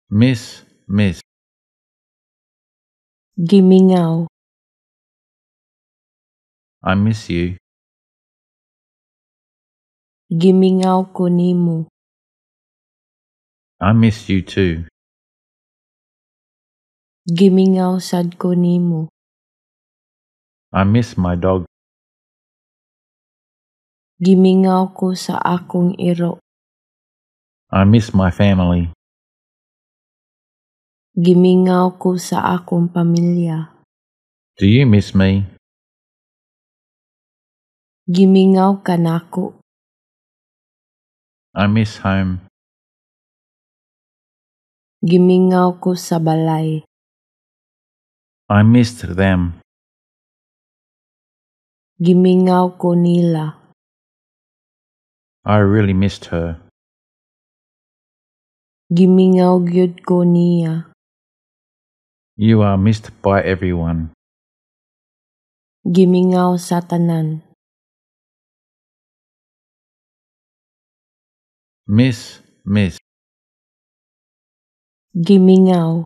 Miss, miss. Gimingaw. I miss you. Gimingaw ko nimo. I miss you too. Gimingaw sad ko nimo. I miss my dog. Gimingaw ko sa akong iro. I miss my family. Gimingaw ko sa akong pamilya. Do you miss me? Gimingaw ka nako. I miss home. Gimingaw ko sa balay. I missed them. Gimingaw ko nila. I really missed her. Gimingaw gyud ko niya. You are missed by everyone. Gimingaw sa tanan. Miss, miss. Gimingaw.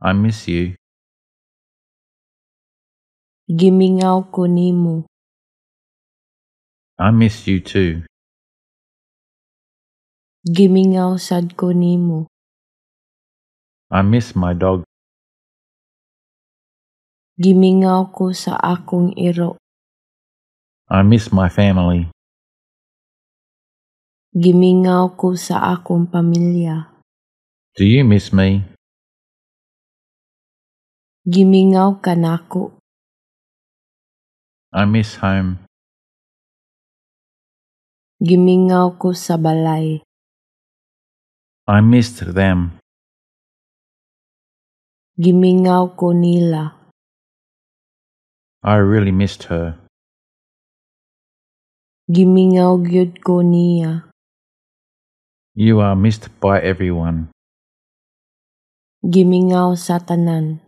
I miss you. Gimingaw ko nimo. I miss you too. Gimingaw sad ko nimo. I miss my dog. Gimingaw ko sa akong iro. I miss my family. Gimingaw ko sa akong pamilya. Do you miss me? Gimingaw ka nako. I miss home. Gimingaw ko sa balay. I missed them. Gimingaw ko nila. I really missed her. Gimingaw gyud ko niya. You are missed by everyone. Gimingaw sa tanan.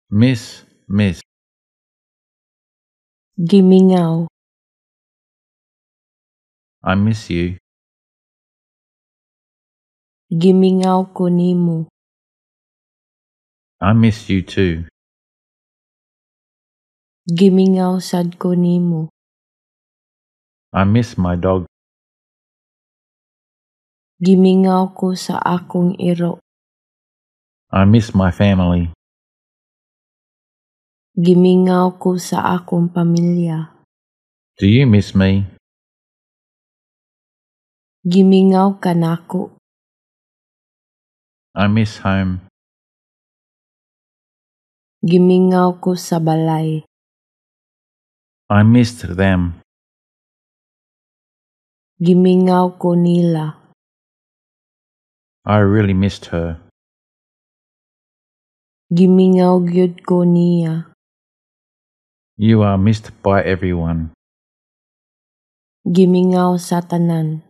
Miss, miss. Gimingaw. I miss you. Gimingaw ko nimo. I miss you too. Gimingaw sad ko nimo. I miss my dog. Gimingaw ko sa akong iro. I miss my family. Gimingaw ko sa akong pamilya. Do you miss me? Gimingaw ka nako. I miss home. Gimingaw ko sa balay. I missed them. Gimingaw ko nila. I really missed her. Gimingaw gyud ko niya. You are missed by everyone. Gimingaw sa tanan.